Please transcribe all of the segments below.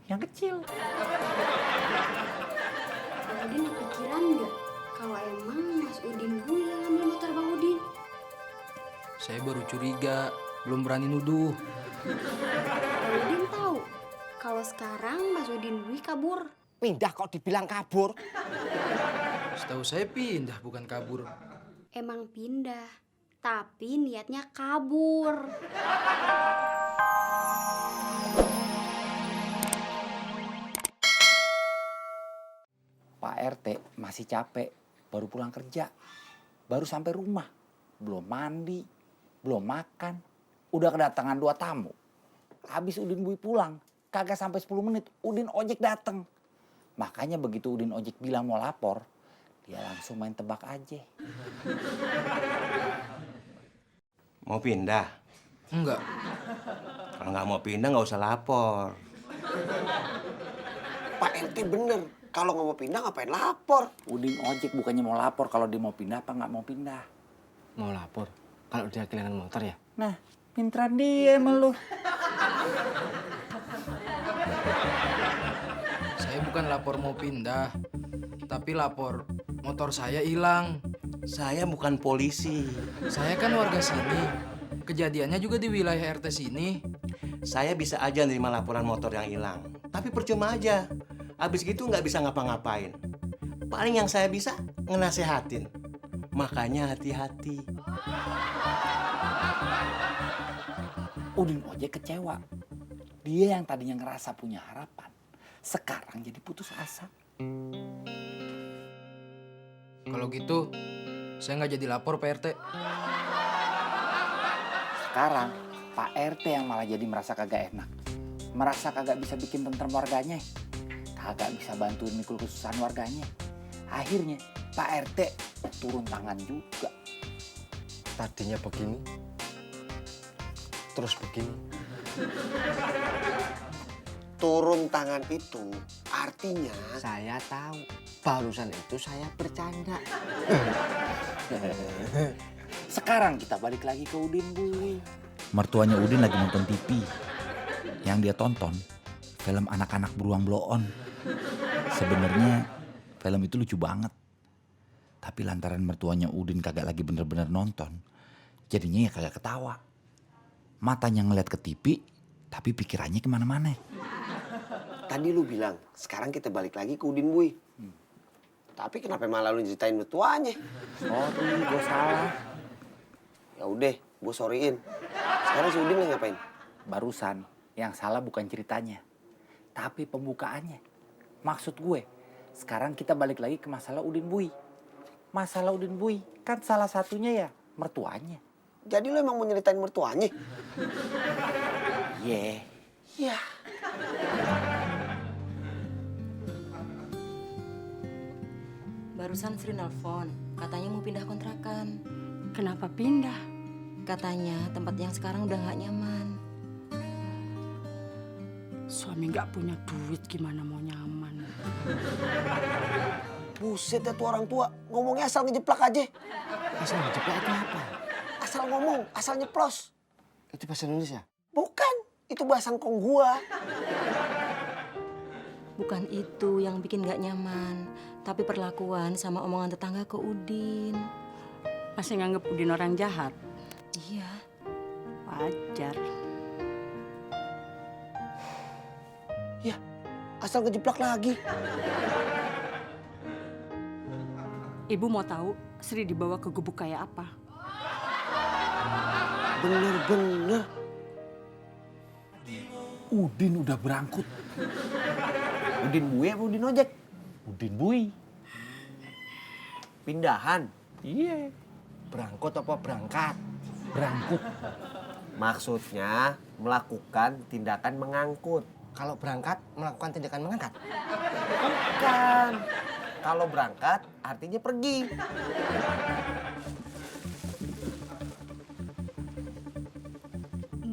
yang kecil. Bang Udin kepikiran nggak kalau emang Mas Udin Bui yang ambil motor Bang Udin? Saya baru curiga, belum berani nuduh. Bang Udin tahu kalau sekarang Mas Udin Bui kabur. Pindah kok dibilang kabur? Setahu saya pindah, bukan kabur. Emang pindah, tapi niatnya kabur. Pak RT masih capek, baru pulang kerja. Baru sampai rumah, belum mandi, belum makan. Udah kedatangan 2 tamu. Habis Udin Bui pulang, kagak sampai 10 menit, Udin ojek dateng. Makanya begitu Udin ojek bilang mau lapor, dia langsung main tebak aja. Mau pindah? Enggak. Kalau nggak mau pindah nggak usah lapor. Pak RT bener. Kalau nggak mau pindah ngapain lapor? Udin ojek bukannya mau lapor kalau dia mau pindah apa nggak mau pindah. Mau lapor kalau dia kehilangan motor ya? Nah, pinteran dia emang lu. Saya bukan lapor mau pindah, tapi lapor motor saya hilang. Saya bukan polisi. Saya kan warga sini. Kejadiannya juga di wilayah RT sini. Saya bisa aja nerima laporan motor yang hilang. Tapi percuma aja. Habis gitu nggak bisa ngapa-ngapain. Paling yang saya bisa ngenasehatin. Makanya hati-hati. Udin ojek kecewa. Dia yang tadinya ngerasa punya harapan, sekarang jadi putus asa. Kalau gitu, saya nggak jadi lapor Pak RT. Sekarang Pak RT yang malah jadi merasa kagak enak. Merasa kagak bisa bikin tentrem warganya. Kagak bisa bantuin mikul kesusahan warganya. Akhirnya Pak RT turun tangan juga. Tadinya begini, terus begini. Turun tangan itu artinya Saya tahu, barusan itu saya bercanda. Sekarang kita balik lagi ke Udin Bui. Mertuanya Udin lagi nonton TV. Yang dia tonton film anak-anak beruang blow on. Sebenarnya film itu lucu banget. Tapi lantaran mertuanya Udin kagak lagi bener-bener nonton, jadinya ya kagak ketawa. Matanya ngeliat ke TV, tapi pikirannya kemana-mana. tadi lu bilang sekarang kita balik lagi ke Udin Bui. Tapi kenapa malah lu ceritain mertuanya? Sorry, gue salah. Ya udah, gue sorryin. Sekarang si Udin lagi ngapain? Barusan, yang salah bukan ceritanya, tapi pembukaannya. Maksud gue, sekarang kita balik lagi ke masalah Udin Bui. Masalah Udin Bui, kan salah satunya ya mertuanya. Jadi lu emang mau nyeritain mertuanya? Iya. Ya. Barusan Sri nelfon, katanya mau pindah kontrakan. Kenapa pindah? Katanya tempat yang sekarang udah gak nyaman. Suami nggak punya duit, gimana mau nyaman? Buset ya tuh orang tua. Ngomongnya asal ngejeplak aja. Asal ngejeplak itu apa? Asal ngomong, asal nyeplos. Itu bahasa Indonesia? Bukan, itu bahasa Kong gua. Bukan itu yang bikin gak nyaman, tapi perlakuan sama omongan tetangga ke Udin. Masih nganggep Udin orang jahat? Iya. Wajar. Ya, asal ngejeplak lagi. Ibu mau tahu Sri dibawa ke gubuk kayak apa? Bener-bener. Udin udah berangkut. Udin Bui apa Udin ojek? Udin Bui. Pindahan. Iya. Berangkut apa berangkat? Berangkut. Maksudnya melakukan tindakan mengangkut. Kalau berangkat melakukan tindakan mengangkat. Bukan. Kalau berangkat artinya pergi.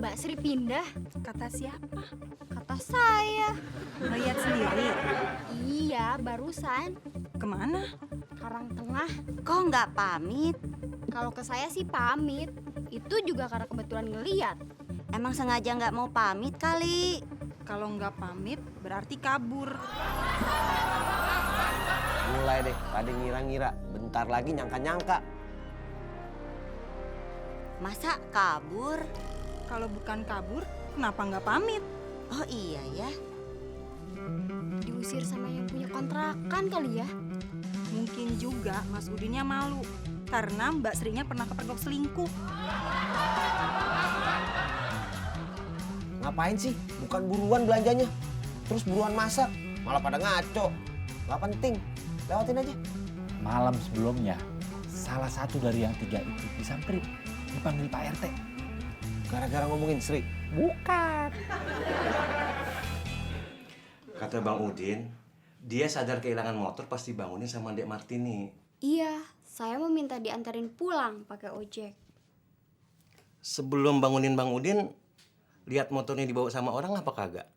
Mbak Sri pindah? Kata siapa? Kata saya. Lihat sendiri. Iya, barusan. Kemana? Karang Tengah. Kok nggak pamit? Kalau ke saya sih pamit. Itu juga karena kebetulan ngeliat. Emang sengaja nggak mau pamit kali? Kalau nggak pamit berarti kabur. Mulai deh, pada ngira-ngira. Bentar lagi nyangka-nyangka. Masa kabur? Kalau bukan kabur, kenapa nggak pamit? Oh iya ya. Diusir sama yang punya kontrakan kali ya. Mungkin juga Mas Udinnya malu karena Mbak Srinya pernah kepergok selingkuh. Ngapain sih? Bukan buruan belanjanya. Terus buruan masak. Malah pada ngaco. Gak penting. Lewatin aja. Malam sebelumnya, salah satu dari yang 3 itu disamperin, dipanggil Pak RT. Gara-gara ngomongin Sri. Bukan. Kata Bang Udin, dia sadar kehilangan motor pasti bangunin sama Dek Martini. Iya, saya mau minta diantarin pulang pakai ojek. Sebelum bangunin Bang Udin, lihat motornya dibawa sama orang apa kagak?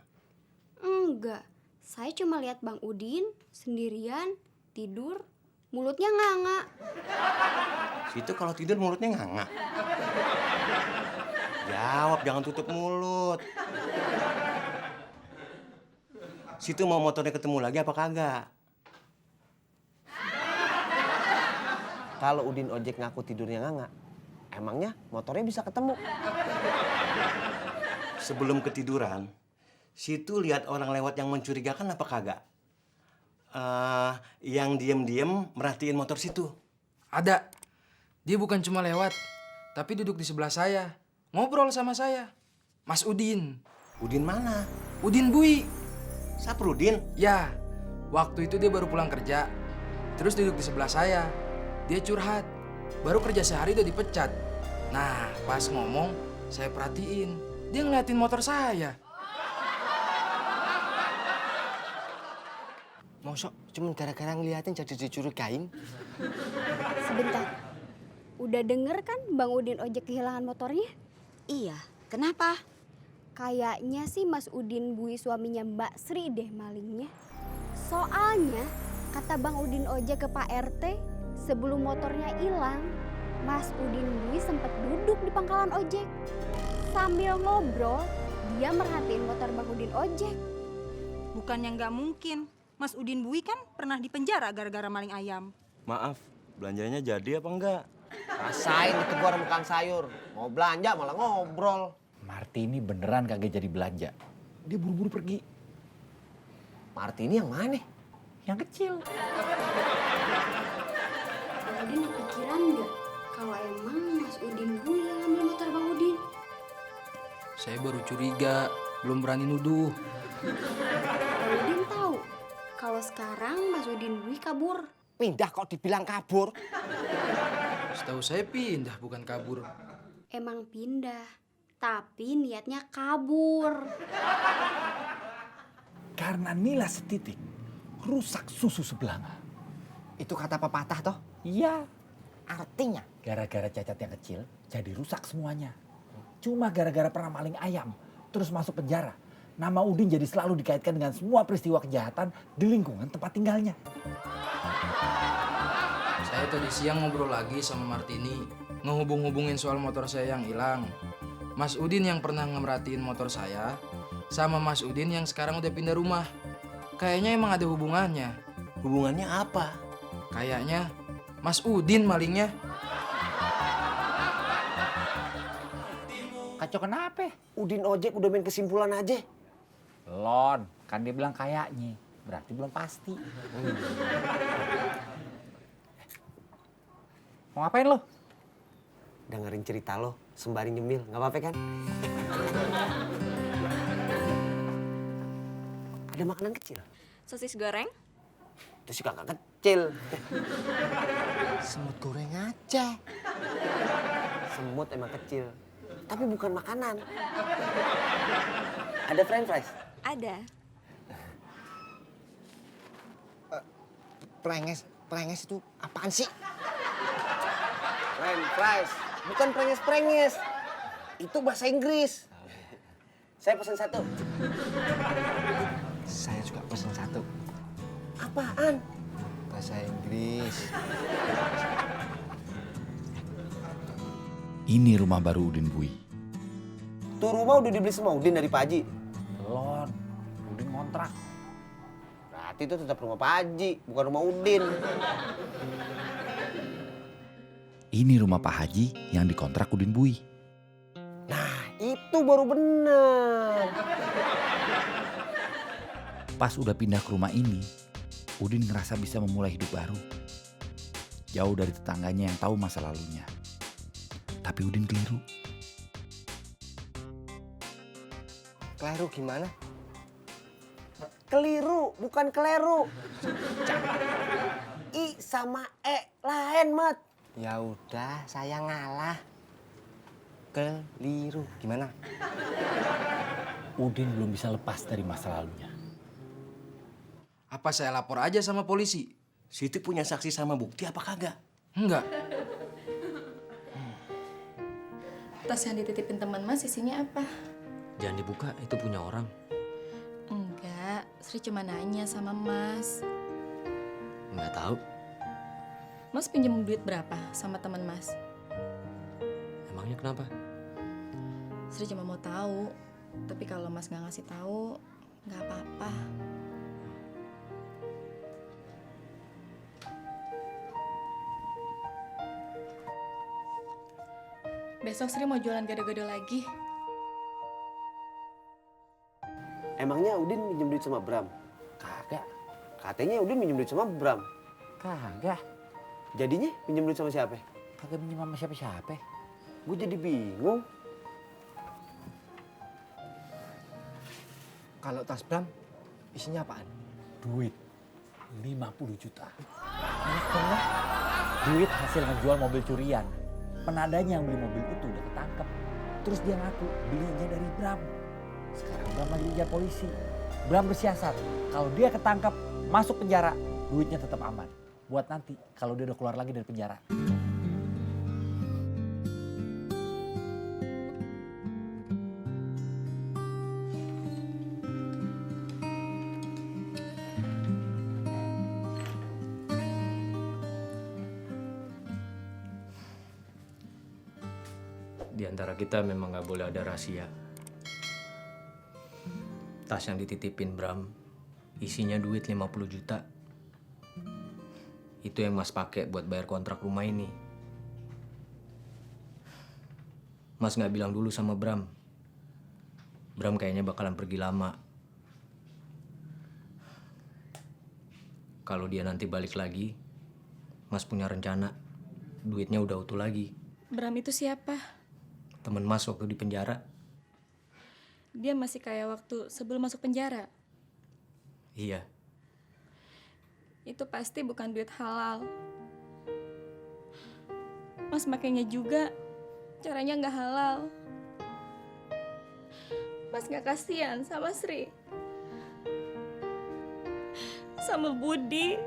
Enggak, saya cuma lihat Bang Udin sendirian, tidur, mulutnya nganga. Situ kalau tidur mulutnya nganga. Jawab, jangan tutup mulut. Situ mau motornya ketemu lagi apa kagak? Kalau Udin ojek ngaku tidurnya nganga, emangnya motornya bisa ketemu? Sebelum ketiduran, situ lihat orang lewat yang mencurigakan apa kagak? Yang diem-diem merhatiin motor situ. Ada. Dia bukan cuma lewat, tapi duduk di sebelah saya. Ngobrol sama saya. Mas Udin. Udin mana? Udin Bui. Saprudin? Ya, waktu itu dia baru pulang kerja. Terus duduk di sebelah saya. Dia curhat. Baru kerja sehari udah dipecat. Nah, pas ngomong, saya perhatiin. Dia ngeliatin motor saya. Mosok cuma gara-gara ngeliatin jadi dicurigain? Sebentar, udah denger kan Bang Udin ojek kehilangan motornya? Iya, kenapa? Kayaknya sih Mas Udin Bui suaminya Mbak Sri deh malingnya. Soalnya kata Bang Udin ojek ke Pak RT, sebelum motornya hilang, Mas Udin Bui sempat duduk di pangkalan ojek. Sambil ngobrol, dia merhatiin motor Bang Udin ojek. Bukannya nggak mungkin. Mas Udin Bui kan pernah dipenjara gara-gara maling ayam. Maaf, belanjanya jadi apa enggak? Rasain ditegur sama Kang Sayur. Mau belanja malah ngobrol. Martini beneran kagak jadi belanja. Dia buru-buru pergi. Martini yang mana? Yang kecil. Bang Udin kepikiran nggak kalau emang Mas Udin Bui yang ambil motor Bang Udin? Saya baru curiga, belum berani nuduh. Bang Udin tahu kalau sekarang Mas Udin Bui kabur. Pindah kok dibilang kabur? Setahu saya pindah, bukan kabur. Emang pindah, tapi niatnya kabur. Karena Nila setitik rusak susu sebelanga. Itu kata pepatah toh? Iya. Artinya? Gara-gara Cacat yang kecil jadi rusak semuanya. Cuma gara-gara pernah maling ayam terus masuk penjara. Nama Udin jadi selalu dikaitkan dengan semua peristiwa kejahatan di lingkungan tempat tinggalnya. Saya tadi siang ngobrol lagi sama Martini. Ngehubung-hubungin soal motor saya yang hilang. Mas Udin yang pernah ngemerhatiin motor saya sama Mas Udin yang sekarang udah pindah rumah. Kayaknya emang ada hubungannya. Hubungannya apa? Kayaknya Mas Udin malingnya. Kacau kenapa? Udin ojek udah main kesimpulan aja. Lon, kan dia bilang kayaknya. Berarti belum pasti. Mau ngapain lo? Dengerin cerita lo sembari nyemil, nggak apa-apa kan? Ada makanan kecil. Sosis goreng? Itu sih kakak kecil. Semut goreng aja. Semut emang kecil, tapi bukan makanan. Ada french fries? Ada. Prenges itu apaan sih? French fries, bukan prenges-prenges. Itu bahasa Inggris. Saya pesan satu. Saya juga pesen satu. Apaan? Bahasa Inggris. Ini rumah baru Udin Bui. Tuh rumah udah dibeli sama Udin dari Pak Haji. Belum. Udin ngontrak. Berarti itu tetap rumah Pak Haji, bukan rumah Udin. Ini rumah Pak Haji yang dikontrak Udin Bui. Nah, itu baru bener. Pas udah pindah ke rumah ini, Udin ngerasa bisa memulai hidup baru. Jauh dari tetangganya yang tahu masa lalunya. Tapi Udin keliru. Keliru gimana? Keliru, bukan keleru. I sama E lain, Mat. Ya udah, saya ngalah. Keliru gimana? Udin belum bisa lepas dari masa lalunya. Apa saya lapor aja sama polisi? Situ punya saksi sama bukti apa kagak? Enggak. Tas yang dititipin teman Mas isinya apa? Jangan dibuka, itu punya orang. Enggak, Sri cuma nanya sama Mas. Nggak tahu. Mas pinjam duit berapa sama teman Mas? Emangnya kenapa? Sri cuma mau tahu. Tapi kalau Mas nggak ngasih tahu, nggak apa-apa. Besok Sri mau jualan gado-gado lagi. Emangnya Udin minjem duit sama Bram? Kagak. Katanya Udin minjem duit sama Bram. Kagak. Jadinya minjem duit sama siapa? Kagak minjem sama siapa-siapa. Gue jadi bingung. Kalau tas Bram, isinya apaan? Duit 50 juta. Duit hasil ngejual mobil curian. Penadanya yang beli mobil itu udah ketangkep. Terus dia ngaku belinya dari Bram. Sekarang Bram lagi dikejar polisi. Bram bersiasat, kalau dia ketangkep masuk penjara, duitnya tetap aman. Buat nanti kalau dia udah keluar lagi dari penjara. Di antara kita memang nggak boleh ada rahasia. Tas yang dititipin Bram, isinya duit 50 juta. Itu yang Mas pakai buat bayar kontrak rumah ini. Mas nggak bilang dulu sama Bram. Bram kayaknya bakalan pergi lama. Kalau dia nanti balik lagi, Mas punya rencana. Duitnya udah utuh lagi. Bram itu siapa? Temen Mas waktu di penjara. Dia masih kayak waktu sebelum masuk penjara. Iya. Itu pasti bukan duit halal. Mas makainya juga caranya nggak halal. Mas nggak kasihan sama Sri, sama Budi.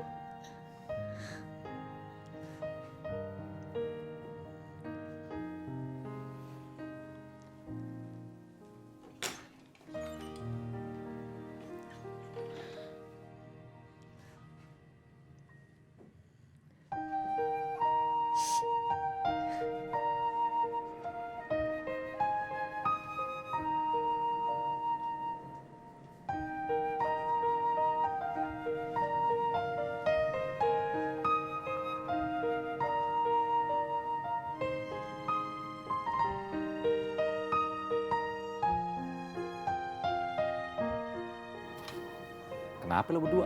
Kenapa lo berdua?